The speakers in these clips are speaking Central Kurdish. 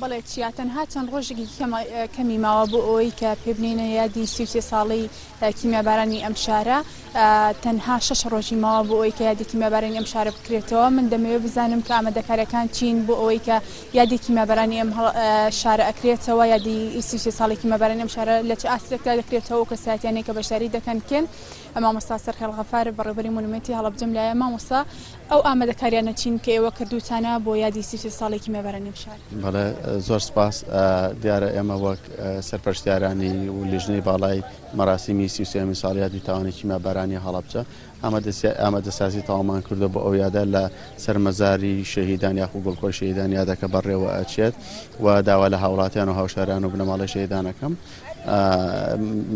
بەڵێ چیا، تەنها چەند ڕۆژێکی کەمی ماوە بۆ ئەوەی کە پێبنێینە یادی 33 ساڵەی کیمیابارانی ئەم شارە، تەنها شەش ڕۆژی ماوە بۆ ئەوەی کە یادی کیمیابارانی ئەم شارە بکرێتەوە، من دەمەوێت بزانم کە ئامادەکاریەکان چین بۆ ئەوەی کە یادی کیمیابارانی ئەم شارە ئەکرێتەوە، یادی 33 ساڵی کیمیابارانی ئەم شارە لە چ ئاستێکدا دەکرێتەوە و کەسایەتیانەی کە بەشداری دەکەن کێن؟ مامۆستا سەرخێڵ غەفار بەڕێوبەری مۆنومێنتی هەڵەبجەم لایە، مامۆستا ئەو ئامادەکاریانە چین کە ئێوە کردووتانە بۆ یادی 33 ساڵی کیمیابارانی ئەم شارە؟ بەڵێ زۆر سپاس، دیارە ئێمە وەک سەرپەرشتیارانی و لیژنەی باڵای مەراسیمی 33 ساڵیادی تاوانی کیمیابارانی هەڵەبجە ئامادەسازی تەواومان کردووە بۆ ئەو یادە لە سەر مەزاری شەهیدان یاخو گوڵکۆی شەهیدان یادەکە بەڕێوە ئەچێت و داوا لە هاوڵاتیان و هاوشاران و بنەماڵەی شەهیدان ئەکەم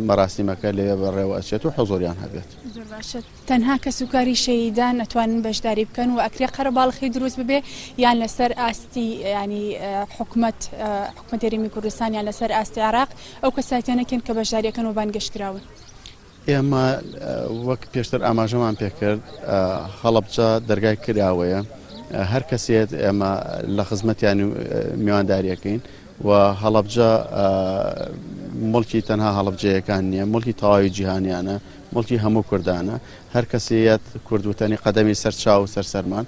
مەراسیمەکە لەوێ بەڕێوە ئەچێت و حزوریان هەبێت. زۆر باشە تەنها کەسوکاری شەهیدان ئەتوانن بەشداری بکەن و ئەکرێ قەرەباڵخی دروست ببێ یان لەسەر ئاستی ینی حکومەت حکومەت هەرێمی کوردستان یان لەسەر ئاستی عێراق ئەو کەسایەتیانە کێن کە بەشداری ئەکەن و بانگێشت کراون؟ ئێمە وەک پێشتر ئاماژەمان پێکرد هەڵەبجە دەرگای کراوەیە هەر کەسێت ئێمە لە خزمەتیان و میوانداریەکەین و هەڵەبجە مڵکی تەنها هەڵەبجەیەکان نییە مڵکی تەواوی جیهانیانە مڵکی هەموو کوردانە هەر کەسیەت کورد وتەنی قەدەمی سەر چاو و سەر سەرمان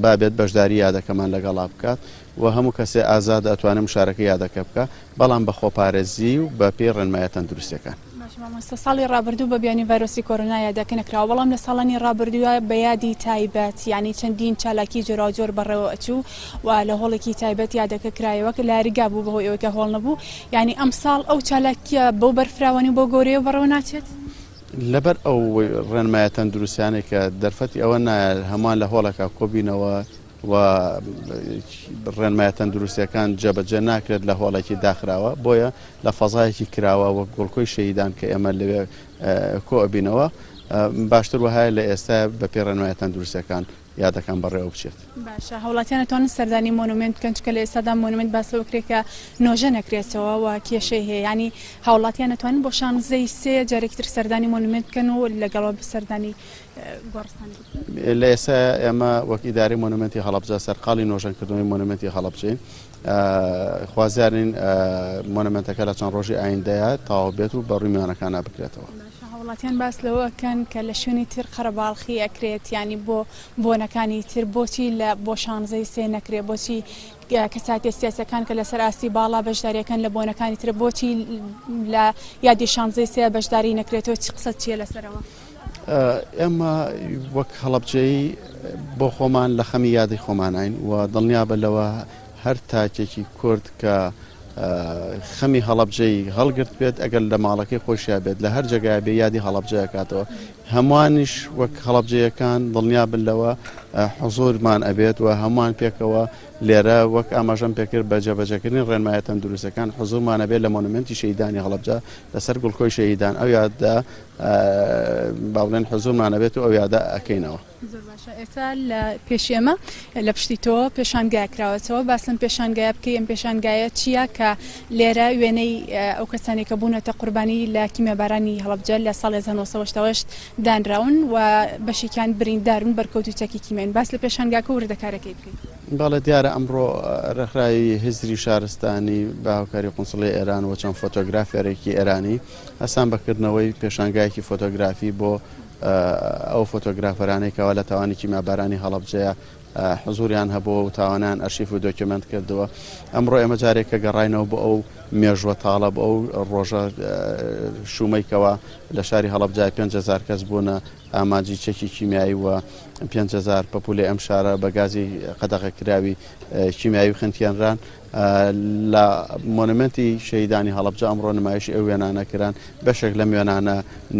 با بێت بەشداری یادەکەمان لەگەڵا بکات و هەموو کەسێ ئازادە ئەتوانێ مشارەکەی یادەکە بکا بەڵام بە خۆپارێزی و بە پێی ڕێنمایە تەندروستیەکان. باشە مامۆستا ساڵی ڕابردوو بە بیانوی ڤایرۆسی کۆرۆنا یادەکە نەکراوە بەڵام لە ساڵانی ڕابردووە بە یادی تایبەت یانی چەندین چالاکی جۆراوجۆر بەڕێوە ئەچوو و لە هۆڵێکی تایبەت یادەکە کرایەوە کە لە یاریگا بوو بەهۆی ئەوەی کە هۆڵ نەبوو یانی ئەمساڵ ئەو چالاکیە بەو بەرفراوانی و بەو گەورەیە بەڕێوە ناچێت؟ لەبەر ئەو ڕێنمایە تەندروستیانەی کە دەرفەتی ئەوە نایە هەمووان لە هۆڵێکا کۆبینەوە و ڕێنمایە تەندروستیەکان جێبەجێ ناکرێت لە هۆڵێکی داخراوە بۆیە لە فەزایەکی کراوە وەک گوڵکۆی شەهیدان کە ئێمە لەوێ کۆ ئەبینەوە باشتر وەهایە لە ئێستا بە پێی ڕێنمایە تەندروستیەکان یادەکان بەڕێوە بچێت. باشە هاوڵاتیان ئەتوانن سەردانی مۆنومێنت بکەن چونکە لە ئێستادا مۆنومێنت باس لەوە کرێ کە نۆژە نەکرێتەوە و کێشەی هەیە یانی هاوڵاتیان ئەتوانن بۆ شانزەی سێ جارێکی تر سەردانی مۆنومێنت بکەن و لەگەڵ سەردانی گۆڕستان بکەن؟ لە ئێستا ئێمە وەک ئیدارەی مۆنومێنتی هەڵەبجە سەرقاڵی نۆژەنکردنەوەی مۆنومێنتی هەڵەبجەین خوازیارین مۆنومێنتەکە لە چەند ڕۆژی ئایندەیە تەواو بێت و بەڕووی میوانەکانا بکرێتەوە. باشە هاوڵاتیان باس لەوە ئەکەن کە لە شوێنی تر قەرەباڵخی ئەکرێت یانی بۆ بۆنەکانی تر بۆچی لە بۆ شانزەی سێ نەکرێ بۆچی کەساتیە سیاسیەکان کە لەسەر ئاستی باڵا بەشداریەکەن لە بۆنەکانی تر بۆچی لە یادی شانزەی سێ بەشداری نەکرێتەوە چ قسەت چیە لەسەرەوە؟ ئێمە وەک هەڵەبجەیی بۆ خۆمان لە خەمی یادی خۆمانین و دڵنیابە لەوە هەر تاکێکی کورد کە خەمی هەڵەبجەی هەڵگرت بێت ئەگەر لە ماڵەکەی خۆشیا بێت لە هەر جێگای بێ یادی هەڵەبجە ئەکاتەوە هەمووانیش وەک هەڵەبجەیەکان دڵنیا بن لەوە حزورمان ئەبێت و هەمووان پێکەوە لێرە وەک ئاماژەم پێکرد بە جێبەجێکردنی ڕێنمایە تەندروستەکان حزورمان ئەبێت لە مۆنومێنتی شەهیدانی هەڵەبجە لەسەر گوڵکۆی شەهیدان ئەو یادە با بڵێن حزورمان ئەبێت و ئەو یادە ئەکەینەوە. زۆر باشە ئێستا لە پێشی ئێمە لە پشتی تۆ پێشانگایە کراوەتەوە باس لەم پێشانگایە بکەی ئەم پێشانگایە چییە کە لێرە وێنەی ئەو کەسانێک کە بوونەتە قوربانی لە کیمیابارانی هەڵەبجە لە ساڵی 1970 دانراون و بەشێکیان بریندارن بەرکەوتووی چەکی کیمیان باس لە پێشانگاکە و وردەکارەکەی بکەیت. بەڵێ دیارە ئەمڕۆ ڕێکخراوی هزری شارستانی بە هاوکاری قونسڵی ئێران و چەند فۆتۆگرافێرێکی ئێرانی هەستان بە کردنەوەی پێشانگایەکی فۆتۆگرافی بۆ ئەو فۆتۆگرافەرانەی کەوا لە تاوانی کیمیابارانی هەڵەبجەیە حزوریان هەبووە و تاوانیان ئەرشیف و دۆکیۆمێنت کردووە. ئەمڕۆ ئێمە جارێک کە گەڕاینەوە بۆ ئەو مێژووە تاڵە، بۆ ئەو ڕۆژە شوومەی کەوا لە شاری هەڵەبجە 5000 کەس بوونە ئامانجی چەکی کیمیایی و 5000 پەپوولەی ئەم شارە بە گازی قەدەغەکراوی کیمیایی خنکێنران. لە مۆنومێنتی شەهیدانی هەڵەبجە ئەمڕۆ نمایشی ئەو وێنانە کران، بەشێک لەم وێنانە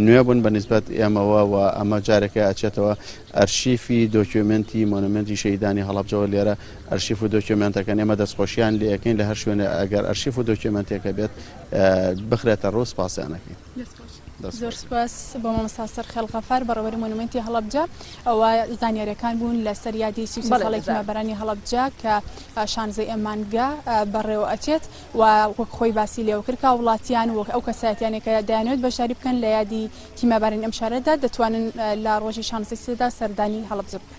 نوێ بوون بە نیسبەت ئێمەوە و ئەمە جارێکە ئەچێتەوە ئەرشیفی دۆکیۆمێنتی مۆنومێنتی شەهیدانی هەڵەبجەوە لێرە ئەرشیف و دۆکیۆمێنتەکەن ئێمە دەستخۆشیان لێ ئەکەین لە هەر شوێنێ ئەگەر ئەرشیف و دۆکیۆمێنتێکە بێت بخرێتە ڕوو سپاسیان ئەکەین. زۆر سوپاس بۆ مامۆستا سەرخێڵ غەفار بەڕێوەبەری مۆنومێنتی هەڵەبجە. ئەوە زانیاریەکان بوون لەسەر یادی 33 ساڵەی کیمیابارانی هەڵەبجە کە شانزەی ئەم مانگە بەڕێوە ئەچێت و وەک خۆی باسی لێوە کرد کە وڵاتیان و ئەو کەسایەتیانەی کە دەیانەوێت بەشداری بکەن لە یادی کیمیابارانی ئەم شارەدا دەتوانن لە ڕۆژی شانزەی سێدا سەردانی هەڵەبجە بکەن.